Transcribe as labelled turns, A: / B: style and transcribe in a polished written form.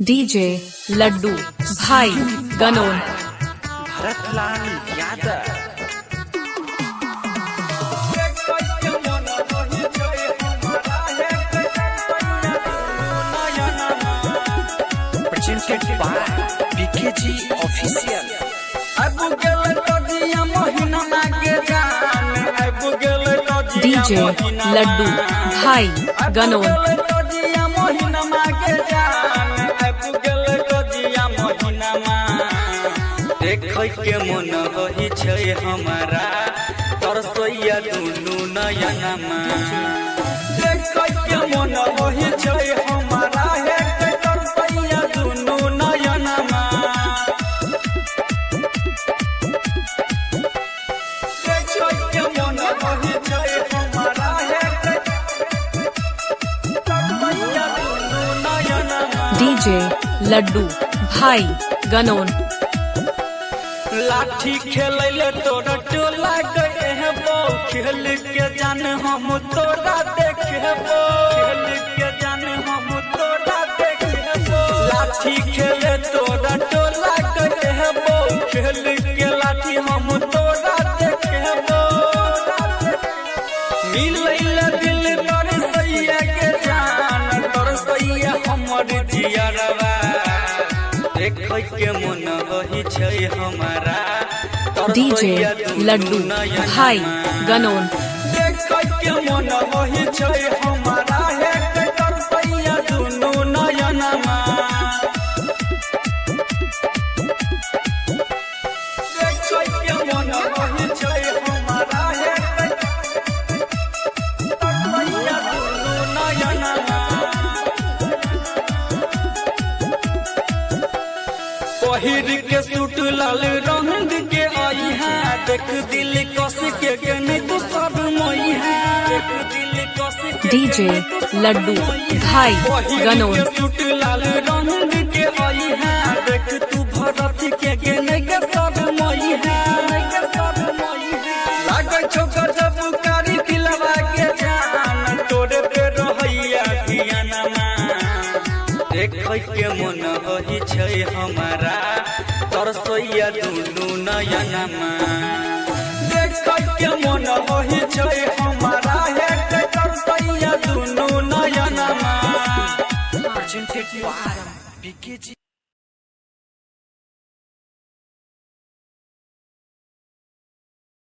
A: DJ Laddu भाई गनोन।
B: Bharatlal Yadav. Presented by BKG Official.
A: DJ Laddu भाई गनोन।
B: देखै के मन होइ छै हमारा तरसैया दुनू नयनमा। देखै के मन होइ छै हमारा हे तरसैया दुनू नयनमा। देखै के मन होइ छै हमारा हे तरसैया दुनू नयनमा।
A: डीजे लड्डू भाई गनोन।
B: लाठी खेलैले तोरा टोला गए हेबो, खेल के जान हम तोरा देखेबो, खेल के जान हम तोरा देखेबो। लाठी खेले तोरा टोला गए हेबो, खेल के लाठी हम तोरा देखेबो। मिलैले दिल तरसैया के जान, तरसैया हमर जियरवा। देखै के मन होइ छै हमारा
A: डीजे लड्डू भाई गनोन।
B: देखै के मन होइ छै हमारा हे तरसैया दुनू नयनमा। देखै के मन होइ छै हमारा हे तरसैया दुनू नयनमा। पहिर के सूट लाल रंग के आई है, देख दिल कस के गने तू सब मई है, देख दिल कस के
A: डीजे लड्डू भाई गनोन।
B: पहिर के सूट लाल रंग के आई है, देख तू भरत के गने के सब मई है, के सब मई है। लागै छौ गजब कारी दिलवा के जान, तोरे पे रहैया धियानमा। देखै के मन होइ छै हमारा तरसैया दुनू नयनमा। देखै के मन होइ छै